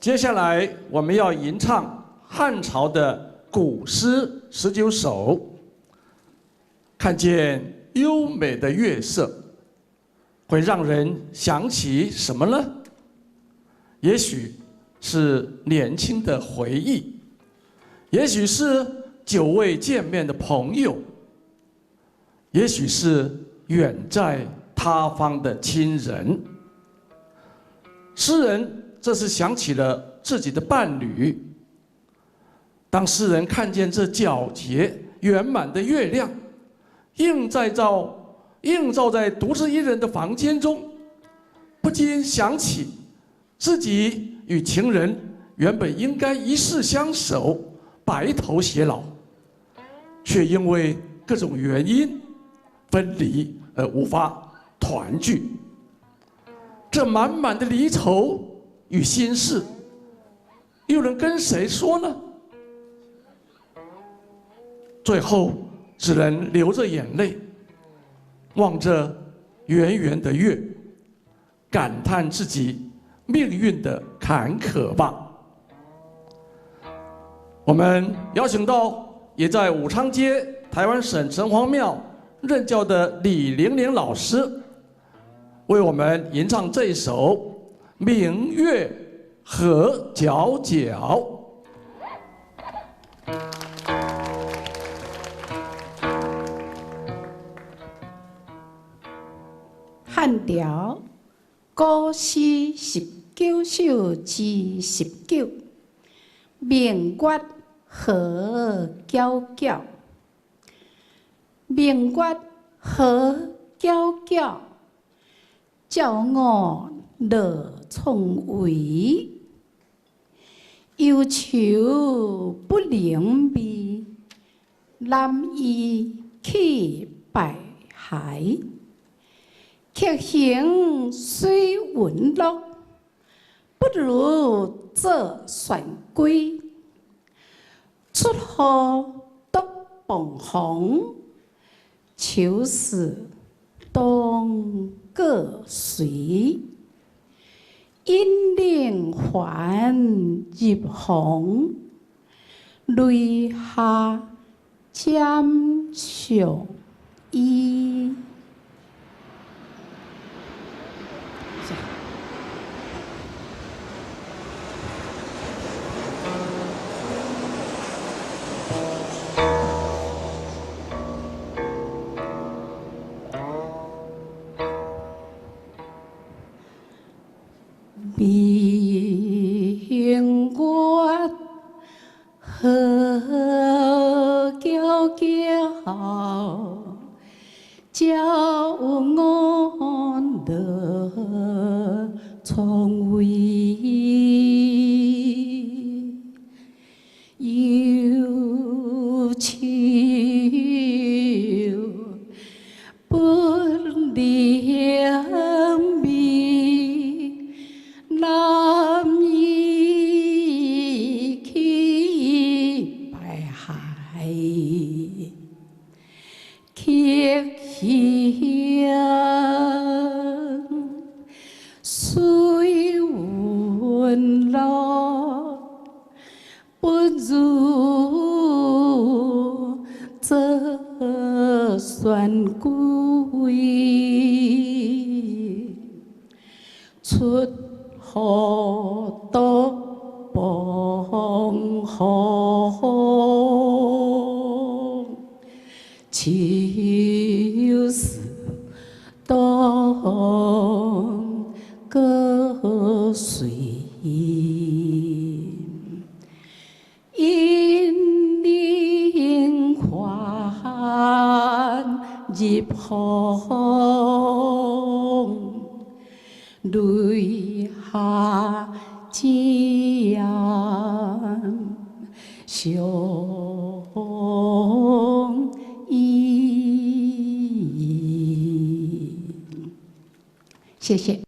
接下來我們要吟唱漢朝的古詩19首，看見優美的月色，會讓人想起什麼呢？也許是年輕的回憶，也許是久未見面的朋友，也許是遠在他方的親人。詩人這是想起了自己的伴侶。當詩人看見這皎潔圓滿的月亮，映照在獨自一人的房間中，不禁想起自己與情人原本應該一世相守，白頭偕老，卻因為各種原因分離而無法團聚。這滿滿的離愁與心事，又能跟誰說呢？最後只能流着眼淚，望着圓圓的月，感嘆自己命運的坎坷吧。我們邀請到也在武昌街台灣省城隍廟任教的李玲玲老師，為我們吟唱這一首《明月何皎皎》。漢朝古詩19首之19，明月何皎皎？明月何皎皎？照我樂創圍。憂愁不能寐，難以去白海。客行雖云樂，不如坐船歸。出河獨傍風，秋思當各隨。引領還入房，淚下沾上衣。明月何皎皎，照我樂創圍。憂愁不能寐，難以去白海。客行雖云樂，不如坐船歸。出河獨傍風，秋思當各隨。引領還入房，淚下沾上衣。謝謝。